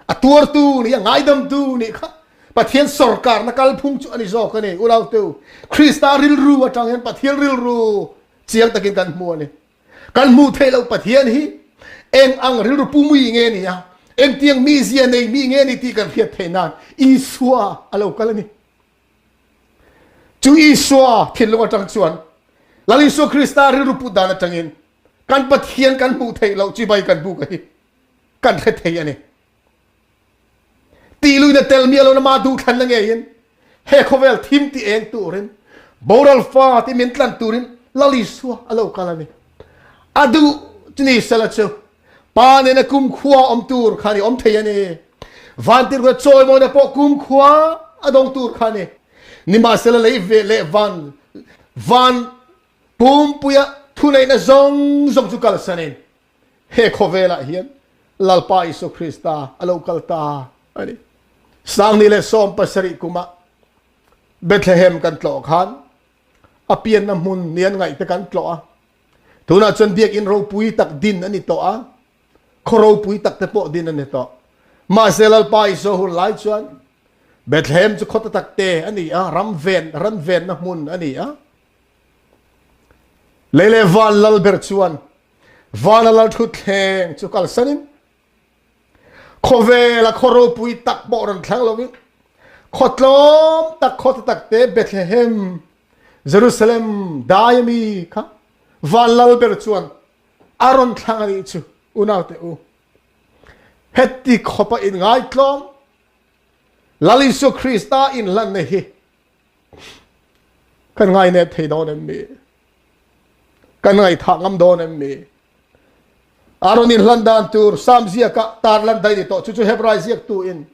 a tuartu nih a ngaidamtu nih kha Pathian sorkarna kalphung chu ani zawk ani. Unau teu, Krista rilru atang hian Pathian rilru chiang takin kan hmu ani. Kan hmuh theih loh Pathian hi eng ang rilru pumui nge ni a, engtiang mizia nei mi nge ni tih kan hriat theih nan Isua a lo kal ani. Chu Isua thinlung atang chuan Lal Isua Krista rilru put dan atangin kan Pathian kan hmuh theih loh chibai kan buk a hi kan hre thei a ni. Tih luina tel miah lo na ma duhthlanna ngeiin he khawvel thim ti eng turin boral fa ti min tlan turin Lal Isua a lo kal a ni. A duh chu ni sela chu Pa nena kumkhua awm tur kha ni awm thei a ni. Vantirhkoh chawimawina pawh kumkhua a dawng tur kha ni. Nimahsela lei ve leh van van pumpuia thuneihna zawng zawng chu kalsanin he khawvelah hian Lalpa Isua Krista a lo kal ta a ni. 2017 kumah Bethlehem kan tlawh khan a pianna hmun ni an ngaih te kan tlawh a. Tunah chuan biakinn ropui tak din a ni tawh a, khaw ropui tak te pawh din a ni tawh. Mahse Lalpa Isua hun lai chuan Bethlehem chu khaw tak te a ni a, ram ven, ran venna hmun a ni a. Lei leh van lal ber chuan vana lal thutthleng chu kalsanin Khawvela khaw ropui tak pawh rawn thlang lovin khaw tlawm tak khaw te tak te Bethlehem, Jerusalem dai ami kha van lal ber chuan a rawn thlang a nih chu unaute u. Heti khawpa inngaitlawm Lal Isua Krista inhlanna hi kan ngainep thei dawn em mi? Kan ngaihthah ngam dawn em mi? A rawn inhlan dan tur Sam ziaka tarlan daih ni tawh chu chu Hebrai ziaktu in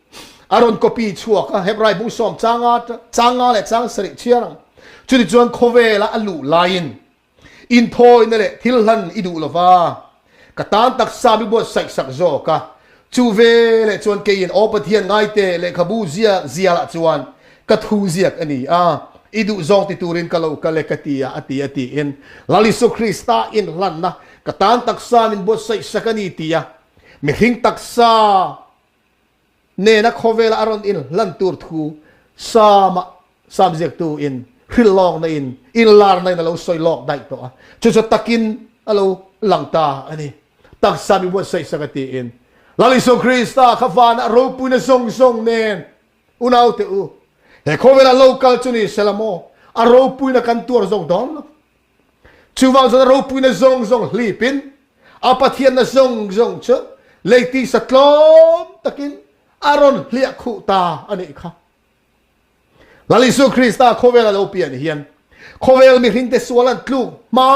a rawn copy chhuak a, Hebrai bung sawm changa changa leh chang sarih chhiar ang. Chutichuan khawvela a luh laiin inthawina leh thil hlan i duh lova, ka tan taksa mi buatsaih sak zawk a. Chu veleh chuan keiin Aw Pathian ngaite lehkhabu zia zialah chuan ka thu ziak a ni a, i duh zawng ti turin ka lo kal e ka ti a, a ti a tiin Lal Isua Krista inhlanna ka tan taksa min buatsaih sak a ni tia mihring taksa nena khawvela a rawn inhlan tur thu Sama Sam ziaktu in hrilh lawkna in inlarna in a lo sawi lawk daih tawh a, chu chu takin a lo lang ta a ni. Taksa mi buatsaih sak a tiin Lal Isua Krista kha vanah ropuina zawng zawng nen unaute u, he khawvelah lo kal chu ni sela maw, a ropuina kan tuar zawk dawn lo. Chuvang chuan a ropuina zawng zawng hlipin a Pathianna zawng zawng chu lei tisa tlawm takin a rawn hliah khuh ta a nih kha. Lal Isua Krista khawvel a lo pian hian khawvel mihringte sual an tluk hma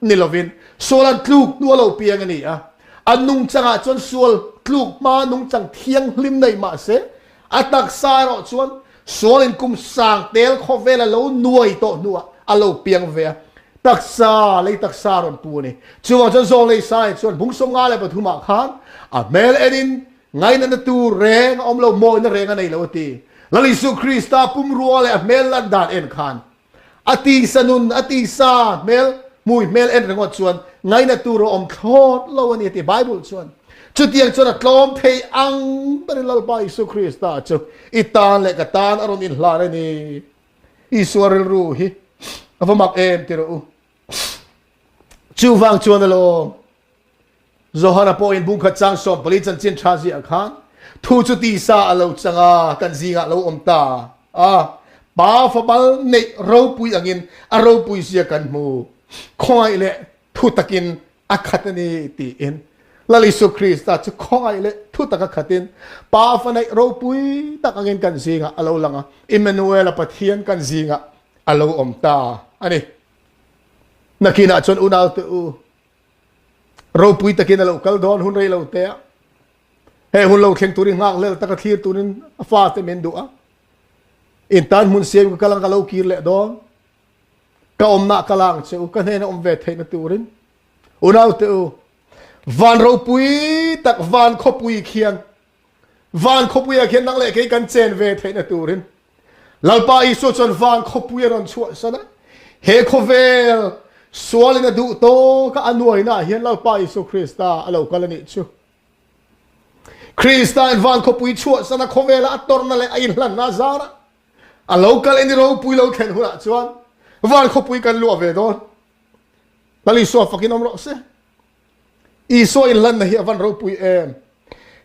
ni lovin sual an tluk hnu a lo piang a ni a. A nungchangah chuan sual tluk hma nungchang thianghlim nei mah se a taksa erawh chuan sualin kum sang tel khawvel a lo nuai tawh hnuah a lo piang ve a. Taksa, lei taksa rawn pu a ni. Chuvang chuan zawl lei sai chuan bung 53 ah khan a hmel enin Ngainatna tur reng a awm lo, mawina reng a nei lo a ti. Lal Isu Krista pumrua leh a hmel lan dan en khan a tisa nun, a tisa hmel, hmui hmel en ringawt chuan ngainat tur a awm thlawt lo a ni a ti Bible chuan. Chutiang chuan a tlawm thei ang berin Lalpa Isu Krista chu i tan leh ka tan a rawn inhlan a ni. Isua rilru hi a va mak em ti rawh u. Chuvang chuan alawm Johana pawhin bungkhat chang 14 chanchin tha ziah khan thu chu tisa a lo chang a, kan zingah lo awm ta a, pa fabal neih ropui angin a ropui zia kan hmu, khawngaih leh thu takin a khat a ni tiin. Lal Isu Krista chu khawngaih leh thu taka khatin Pa fanaih ropui tak angin kan zingah a lo lang a, Immanuela Pathian kan zingah a lo awm ta a ni. Nakinah chuan unaute u, ropui takin a lo kal dawn hun rei lo te a, he hun lo thleng turin nghakhlel taka thlir turin a fate min duh a, in tan hmun siam ka kal ang ka lo kir leh dawn, ka awmna ka la ang che u, ka hnena awm ve theihna turin. Unaute u, van ropui tak van khawpui khian van khawpuiah khian nang leh kei kan chen ve theihna turin Lalpa Isua chuan van khawpui a rawn chhuahsan a. He khawvel sualin a duh tawka a nuainaah hian Lalpa Isua Krista a lo kal a nih chu. Krista in van khawpui chhuahsan a khawvela a tawrhna leh a inhlanna a zara a lo kal en i ropui lo thlen hunah chuan van khawpui kan luah ve dawn. Lal Isua fakin awm rawh se. Isua inhlanna hi a van ropui em.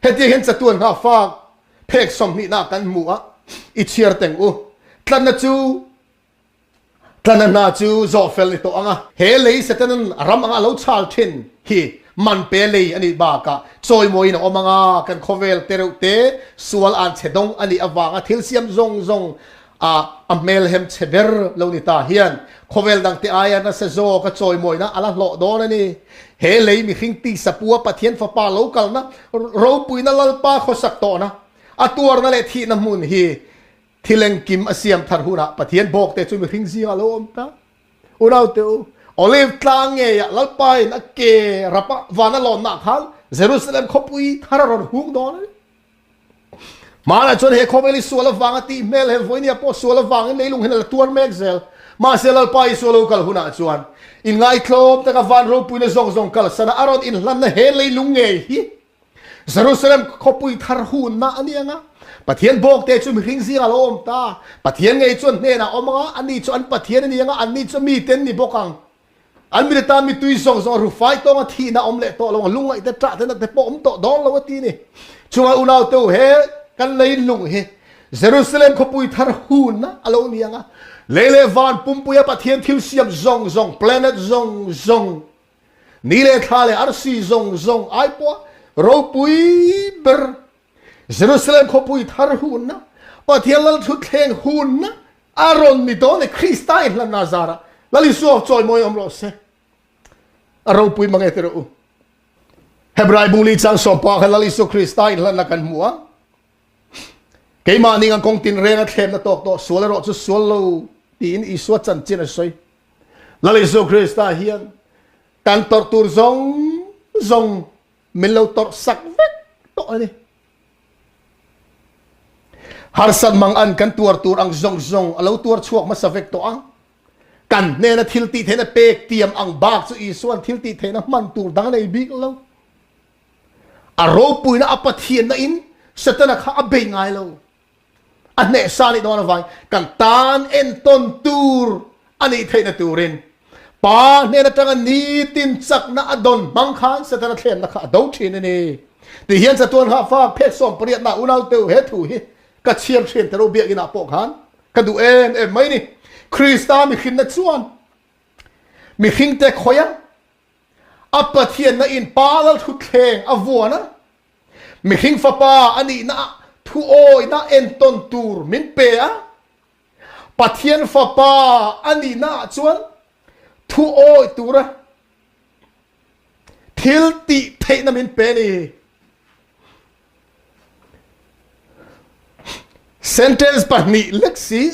Hetiang hian chatuan hna fak phek sawmhnihna kan hmu a, i chhiar teng u. Tlanna chu tlanna hna chu zawh fel ni tawh ang a. He lei Setanan ram anga a lo chhal thin hi man pe lei a nih bakah chawimawiin a awm ang a, kan khawvel te reuh te sual an chhe dawng a nih avanga thil siam zawng zawng a a hmelhem chhe ber lo ni ta hian khawvel dangte aia nasa zawk a chawimawina a la hlawh dawn a ni. He lei mihring tisa pua Pathian Fapa lo kalna ropuina Lalpa khawsak tawhna, a tuarna leh thihna hmun hi thil engkim a siam thar hunah Pathian bawkte chu mihring zingah a lo awm ta. Unaute u, Olive tlang ngeiah Lalpa in a ke rapa van a lawnnaah khan Jerusalem khawpui thar a rawn hung dawn a ni. Hmanah chuan he khawvel hi sual avanga tih hmel he vawinia pawh sual avangin leilung hian a la tuar mek zel. Mahse Lalpa Isua lo kal hunah chuan inngaitlawm taka van ropuina zawng zawng kalsana a rawn inhlanna he leilung ngei hi Jerusalem khawpui thar hunna a ni ang a. Pathian bawkte chu mihring zingah a lo awm ta. Pathian ngei chuan hnenah a awm ang a, ani chu an Pathian a ni ang a, anni chu mite an ni bawk ang. An mi tan mitui zawng zawng rufai tawnga thihna awm leh tawh lo ang, lungngaih te ṭah te na te pawh awm tawh dawn lo a ti ni. Chunga unaute u he kan lei lung hi Jerusalem khawpui thar hunna a lo ni ang a, lei leh van pumpuia Pathian thil siam zawng zawng, planet zawng zawng, ni leh thla leh arsi zawng zawng ai pawha ropui ber Jerusalem khawpui thar hunna, Pathian lal thutthleng hunna a rawn ni dawn e, Krista in hlanna zarah Lal Isua chawimawi awm rawh se. A ropui mange te rawh u. Hebrai bungli chang sawmpa khan Lal Isua Krista in hlanna kan hmu a. Keimah ning ang kawng tin reng a thlemna tawk tawh sual erawh chu sual lo tiin Isua chanchin a sawi. Lal Isua Krista hian kan tawrh tur zawng zawng min lo tawrh sak vek tawh a ni. Harsat mang an kan tuar tur ang zawng zawng a lo tuar chhuak hmasa vek tawh a. Kan hnena thil tih theihna pek tiam ang bak chu Isua'n thil tih theihna hman tur dang a nei bik lo. A ropuina a Pathianna in Setana kha a bei ngai lo. A hnehsa nih dawn avangin kan tan entawn tur a nih theihna turin Pa hnen atanga nitin chakna a dawn hmang khan Setana thlenna kha a do thin a ni. Ti hian chatuan hahfak phek sawm pariatna unau teu he thu hi ka chhiar thin te ro biakinah pawh khan ka duh em em mai ni. Krista mihrinna chuan mihringte khawia a Pathianna in Pa lalthutthleng a vuan a, Mihring fapa a nihna ah thuawihna entawn tur min pe a, Pathian fapa a nihna ah chuan thuawih tura thil tih theihna min pe a ni. Sentence pahnih lek si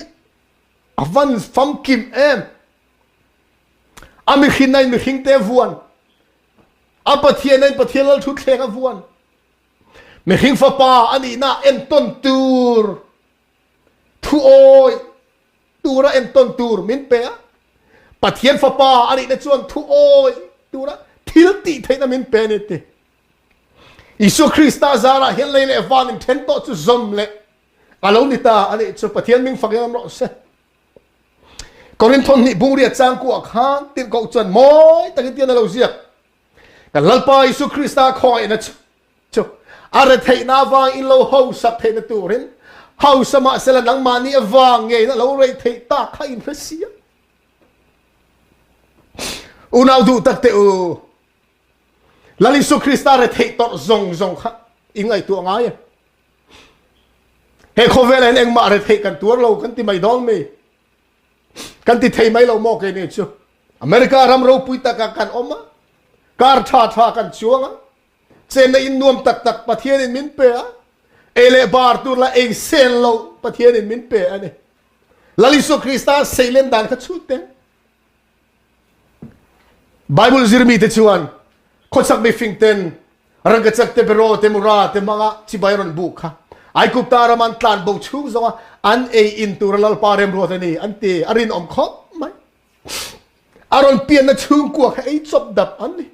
a van famkim em. A mihrinna in mihringte a vuan. A Pathian in Pathian lal thutthleng a vuan. Mihring fapa a nihna entawn tur thuawi tura entawn tur min pe a. Pathian fapa a nihna chuan thuawi tura thil tih theihna min pe a ni ti. Isua Krista zarah hian lei leh van in then tawh chu zawm leh a lo ni ta a nih chu Pathian ming fak in awm rawh se. Korinthon hnih bungriat changkuah khan tirhkoh chuan mawi takin tian a lo ziak. Kan Lalpa Isu Krista khawngaihna chu chu a retheihna avang in lo hausak theihna turin hausa mahsela nangmahni avang ngeiin a lo rei theih tak kha in hre si a. Unau duh tak te u. Lal Isu Krista retheih tawrh zawng zawng kha i ngaihtuah ngai em? He khawvel ah hin engmah retheih kan tuar lo kan ti mai dawn mi? Kan ti thei mai lo maw keini chu? America ram ropui tak ah kan awm a, car tha tha kan chuang a, chenna in nuam tak tak Pathian in min pe a, ei leh bar tur lah ei sen lo Pathian in min pe a ni. Lal Isu Krista seilen dan kha chhut teh. Bible zirmi te chuan khawchak mifing ten rangkachak te beraw te mura te hmanga chibai rawn buk kha Aigupta ram an tlan bo chhung zawnga an ei in tura Lalpa remruat a ni an ti a rinawm khawp mai. A rawn pianna chhungkua kha ei chawp dap an ni.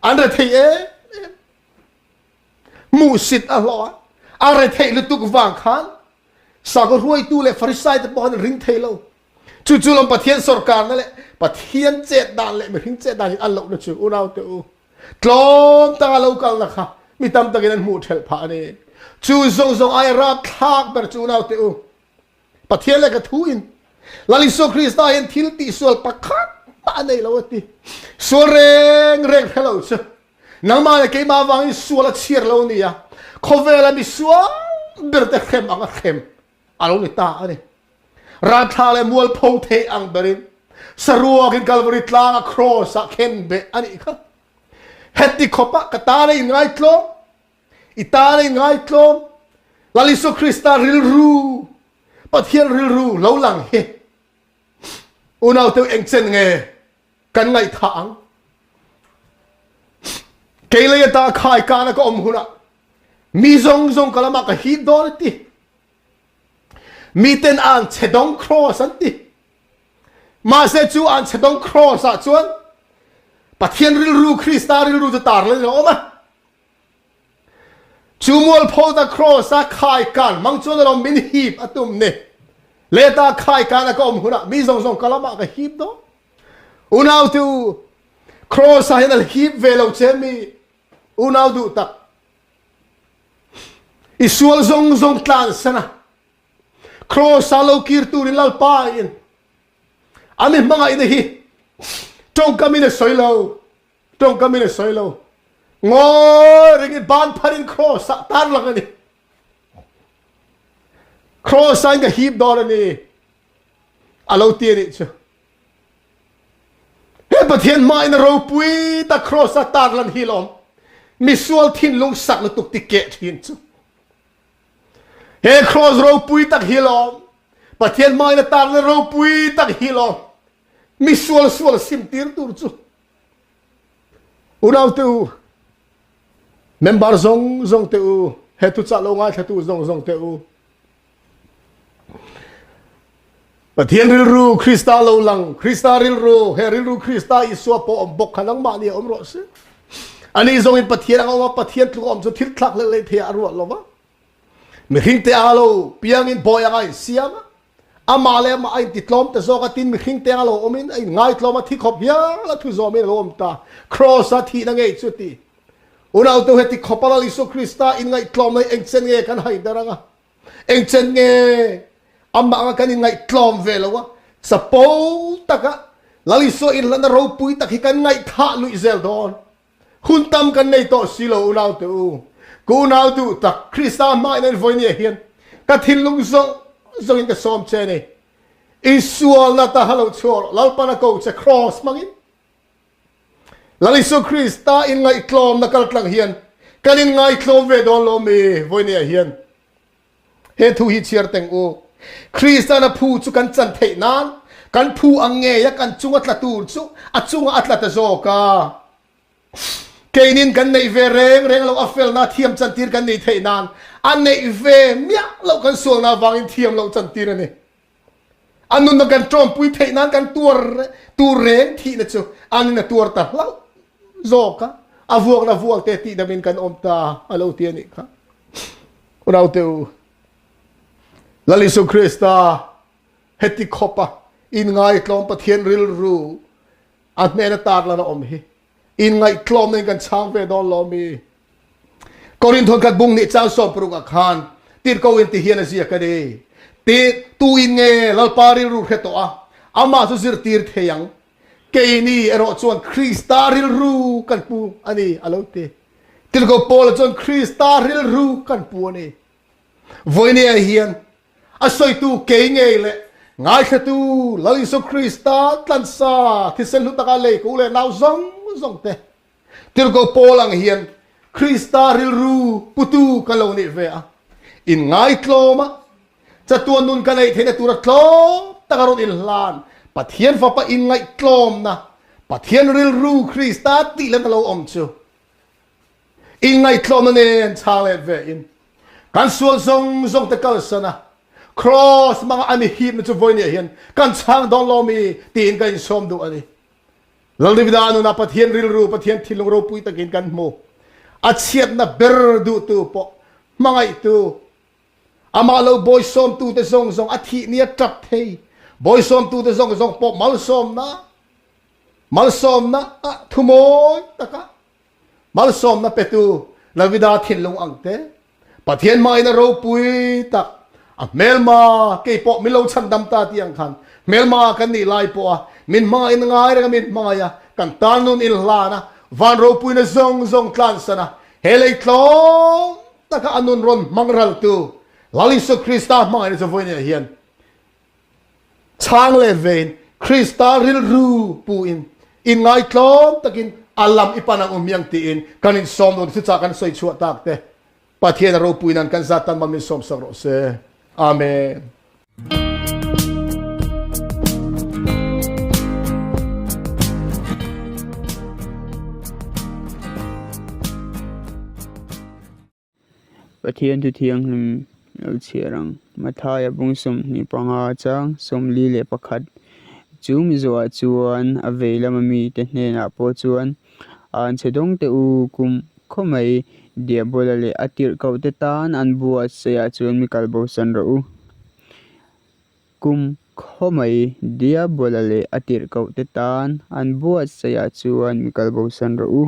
An rethei em em. Hmuhsit a hlawh a, a retheih lutuk vang khan sakhaw hruaitu leh Farisai te pawh an ring thei lo. Chu chu lawm Pathian sorkarna leh Pathian chet dan leh mihring chet dan in an lohna chu unau te u. Tlawm taka lo kalna kha mi tam takin an hmuh thelh phah a ni. Chu zawng zawng aia rapthlak ber chu unau te u. Pathian leh ka thu in Lal Isua Krista hian thil tihsual pakhat mah a nei lo a ti. Sual reng reng hre lo chu nangmah leh keimah avangin sual a chhiar lo a ni a, khawvela mi sual berte hrem ang a hrem a lo ni ta a ni. Ralthla leh mualpho thei ang berin saruakin Kalvari tlanga kraws ah khen beh a nih kha. Heti khawpah ka tan a inngaitlawm, i tan a inngaitlawm, Lal Isua Krista rilru, Pathian rilru lo lang hi unaute engchen nge kan ngaihthah ang? Kei lei ata khai kana ka awm hunah mi zawng zawng ka lamah ka hip dawn a ti. Miten an chhedawng cross an ti. Mahse chu an chhedawng cross ah chuan Pathian rilru Krista rilru chu tar lan a awm a. Chu mualpho ta cross a khai kan mang chuan alawm min hip a tum ni. Leta khai kan a ka awm hunah mi zawng zawng ka lamah ka hip dawn. Unau te u, cross ah hian a hip ve lo che mi unau duh tak. I sual zawng zawng tlan sana Kross ah lo kir turin Lalpa in a mi hmangaihna hi tawngkam in a sawi lo, tawngkam in a sawi lo. Ngawi ringin ban pharin Kross ah tar lang a ni. Kross ah in ka hip dawn a ni a lo ti a nih chu. He Pathian hma in a ropui tak Kross a tarlan hi lawm misual thinlung sak lutuk ti keh thin chu. He Kross ropui tak hi lawm Pathian hma in a tarlan ropui tak hi lawm misual sual sim tir tur chu. Unau te u, member zong zong te u, he thuchah lo ngaithlatu zong zong te u, Pathian rilru Krista lo lang, Krista rilru, he rilru Krista Isua pawh awm bawk kha nangmah nih awm rawh se. Ani zawngin Pathian ang awm a, Pathian tluk awm chu thil thlak hlel leh thei ah a ruat lo va. Mihring te anga lo piangin bawi anga in siam a, amah leh amah a intitlawm ta zawk a, tin mihring te anga lo awmin a inngaitlawm a, thi khawp hial a thu zawmin a lo awm ta. Kraws-a thihna ngei chu ti. Unautu heti khawp a Lal Isua Krista inngaihtlawm lai engchen nge kan hai der anga? Engchen nge amah anga kan inngaihtlawm ve lo a? Chapo taka Lal Isua inhlanna ropui tak hi kan ngaihthah luih zel dawn. Hun tam kan nei tawh si lo unaute u. Ka unau duh tak Krista hmain an vawinia hian ka thinlung zawng zawngin ka sawm che ni. I sualna ta ha lo chhuak rawh. Lalpan a ko che kraws hmangin. Lal Isua Krista inngaihtlawmna kaltlang hian kan inngaitlawm ve dawn lo mi vawinia hian he thu hi chhiar teng u. Kristan a phu chu kan chan theih nan kan phu ang ngei a kan chunga tla tur chu a chunga a tla ta zawk a. Keinin kan neih ve reng reng lo a felna thiam chantir kan nih theih nan a neih ve miah loh kan sualna avangin thiam loh chantir a ni. A nunna kan ṭawmpui theih nan kan tuar tur reng thihna chu anin a tuar ta hlauh zawk a, a vuakna vuak te tihdam in kan awm ta a lo ti a nih kha. Unaute u, Lal Isu Krista heti khawpa inngaitlawm Pathian rilru a hnena tarlan a awm hi inngaihtlawmna in kan chhang ve dawn lo mi? Korin thawnkhat bung nih chang 16 ah khan tirhko in ti hian a ziak a ni. Ti tu in nge Lalpa rilru hre tawh a, amah chu zirtir thei ang. Keini erawh chuan Krista rilru kan pu a ni, a lo ti. Tirhkoh Paula chuan Krista rilru kan pu a ni. Vawinia hian a sawitu kei ngei leh ngaithlatu Lal Isua Krista tlansa thisen hlu taka lei ko leh nau zawng zawng te Tirhkoh Paul ang hian Krista rilru putu kan lo nih ve a, inngaitlawm a, chatuan nun ka neih theihna tura tlawm taka rawn inhlan Pathian Fapa inngaihtlawmna, Pathian rilru Krista tih lena lo awm chu inngaihtlawmna nen chhang let ve in kan sual zawng zawng te kalsan a, Kraws hmanga a mi hipna chu vawinia hian kan chhang dawn lo mi tiin ka insawm duh a ni. Lal Davida nunah Pathian rilru, Pathian thinlung ropui takin kan hmu. A chhiatna ber duhtu pawh hmangaihtu, amah lo bawisawmtute zawng zawng a thih ni a tap thei. Bawisawmtute zawng zawng pawh malsawmna, malsawmna ah thumawi taka Malsawmna petu Davida thinlung ang te, Pathian hmain a ropui tak, a hmelma kei pawh min lo chhandam ta tih ang khan hmelma kan nih lai pawha min hmangaih na ngai renga min hmangaih a, kan tan nun inhlan a, van ropuina zawng zawng tlansan a, he lei tlawm taka a nun rawn hmang raltu Lal Isua Krista hmangaihna chu vawiin ah hian Chhang leh vein Krista rilru puin inngaitlawm takin a lam i pan ang u miang tiin kan insawm dawn thuchah kan sawi chhuah tak te Pathian a ropui nan kan zat tan mal min sawm sak rawh se. Amen. Pathian thu thianghlim lo chhiar ang. Mathaia bung 25 chang 41 Chu mizoah chuan a vei lama mite hnenah pawh chuan an chhe dawng teh u kum khaw mai Diabola leh a tirhkohte tan an buatsaihah chuan mi kal bosan rawh u. Kum khaw mai Diabola leh a tirhkohte tan an buatsaihah chuan mi kal bosan rawh u.